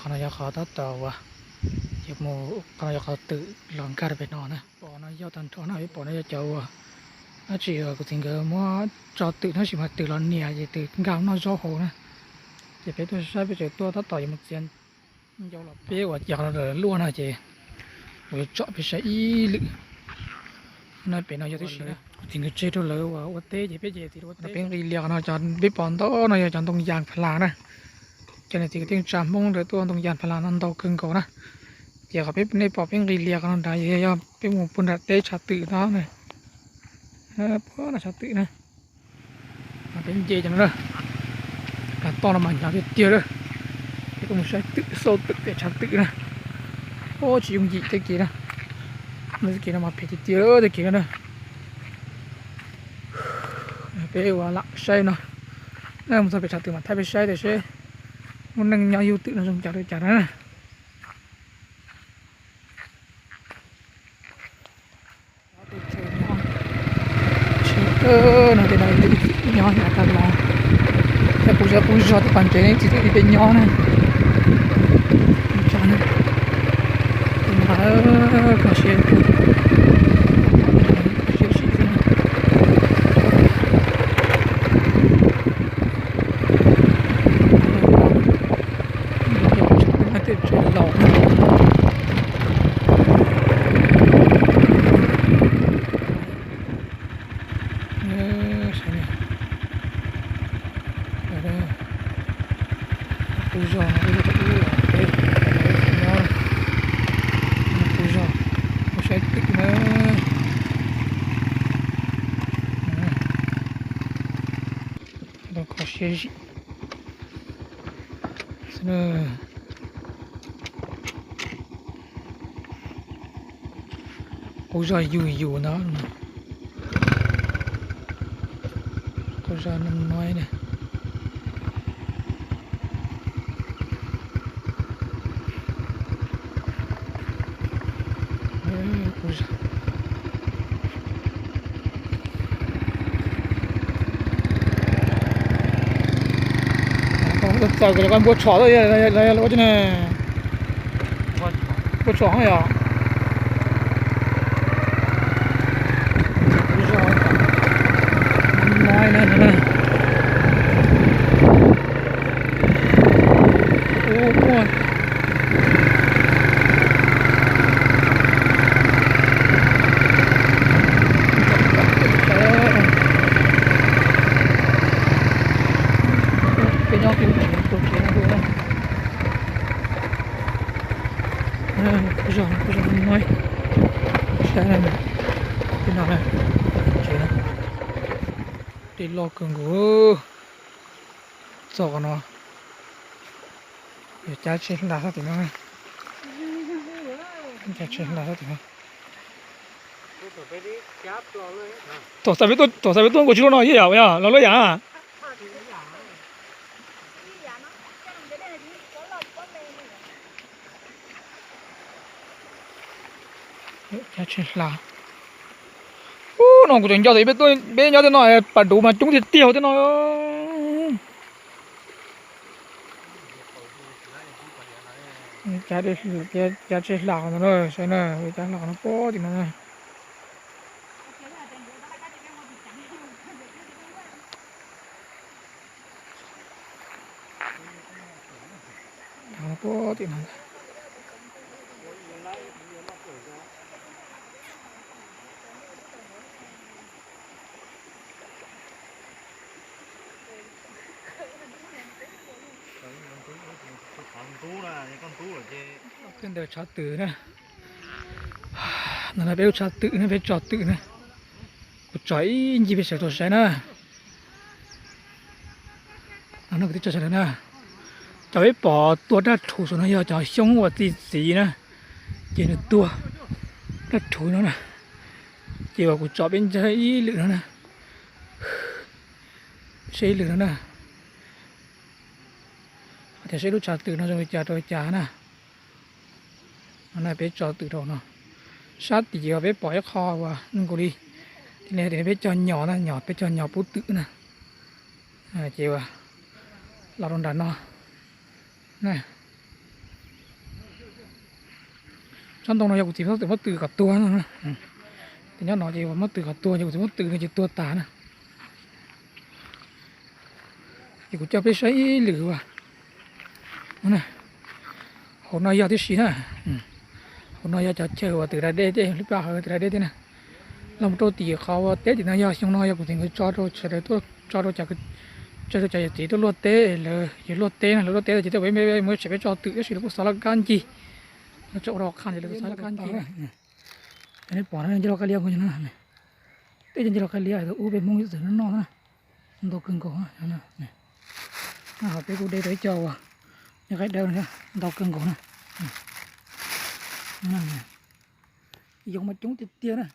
Qhov no yog qhov tab tom uas, qhov no yog qhov twm los nkag rau pem no na. Pom no yog tag nrho no, peb pom no yog cov uas dab tsi uas kuv txiv nkawd muab tso twm tab sis mas twm los nias ces twm nkag noj zaub hauv na. Ces peb tuaj saib peb tseem tuaj tab tom yuav mus txiav ncau los peb uas cov no luaj no ces kuv yuav tsom peb saib ib lwm. No pem no yog tib si na, kuv txiv nkawd tseg rau lawv uas ua teb ces peb ces txiv ua teb. Peb nqis lias qhov no, cov peb pom ntau no yog cov ntoo yas pha las na. Cov niam txiv kwv tij neej tsa Hmoob ntawd tuaj ntoo yas pha las no ntau kawg nkaus na. Ces qhov peb, nej pom peb nqis lias qhov no nrad yog peb mus puag nram teb tshav twm no na. Puag nram tshav twm na. Peb nce cov no na, plag toj no mas hnyav tiag tiag lawm. Peb tuaj mus saib twm, xauj twm pem tshav twm na. Ua tsis yooj yim tej kev na. Tej kev no mas phem tiag tiag tej kev no na. Peb ua lam saib no, mus txog pem tshav twm mas thaij peb saib tias seb muaj neeg nyob yug twm no zoo cas li cas na. Tsheb no tej no twm nyob hnyav tag los, thiab kuv zov kuv zog tej pas ntsev tsis txawj li peb nyob na. Tso na, kho siab, kho siab sim xwb na. Tej tsev laus. Kuv zog no, kuv zog, kuv zog, kuv saib twm na. Kho siab zim. Kuv zog yus yus no, kuv zog no no ne. Txawm koj npua tshom los yog ua tsi ne? Npua tshom yog. Peb nyob peb lub tsev, tus tsev no dua na. Kuv zog, kuv zog no, saib na, peb no na, tsev no, dej loj kawg nkaus. Txog qhov no, yog cab tseg hla sab tim no, cab tseg hla sab tim no. Thaum xav peb tuaj nkaus tsis luaj no ib yam los luaj yam. Cab tseg hla. Ub, no kuv tseem nco tias peb nyob tej no pas duv mas coob tiag tiag hauv tej no. Cab tseg hla qhov no na, saib na, cab hla qhov no pog tim no na. Pog tim no. Peb ntawm tshav twm na. No peb lub tshav twm na, peb tso twm na. Kuv tso ib ncig peb sawv daws saib na. No kwv tij tso sawv daws na. Cov peb pom tuag daj rhuv saum no yog cov xyoob uas txi txiv na. Ces nws tuag daj rhuv no na. Ces uas kuv tso peb ntsia ib lwm no na. Saib ib lwm no na. Tias saib lub tshav twm no zoo li cas rau li cas na. No na peb tso twm rau no. Sab tim ces peb pom ib qho uas zoo nkaus li, tias peb cog nyom na, nyom, peb cog nyom pub twm na. Ces uas los rau nram no na. Tsob ntoo no yog kuv txiv muab tws kom tuag no. Ces nyob no ces muab tws kom tuag, ces kuv txiv muab tws no ces tuag tas na. Ces kuv coj peb saib ib lwm uas, hauv no yog tib si na. Hauv no yog cov chaw uas twm da dej tej, lub paj hauv twm da dej tej na. Los mus rau tim qhov uas teb tim no yog xyoo no yog kuv txiv nkawd tso rau sawv daws tuaj, tso rau cov, tso rau cov yawm txiv tuaj luaj teb, lawv yuav luaj teb na, lawv luaj teb ces tuaj peb, peb muab tshem peb tso twm, tab sis lawv kuj xov laj kab ncig. Lawv tso ua rau qhaj ces lawv xov laj kab ncig. Cov nej pom no nce los qaij liab, tej nce los qaij liab ub peb Hmoob yuav txwm noj na, ntau kawg nkaus. Ho peb kuj de tau ib co uas qaib dawb ntau kawg nkaus na. Yoov mas coob tiag tiag na.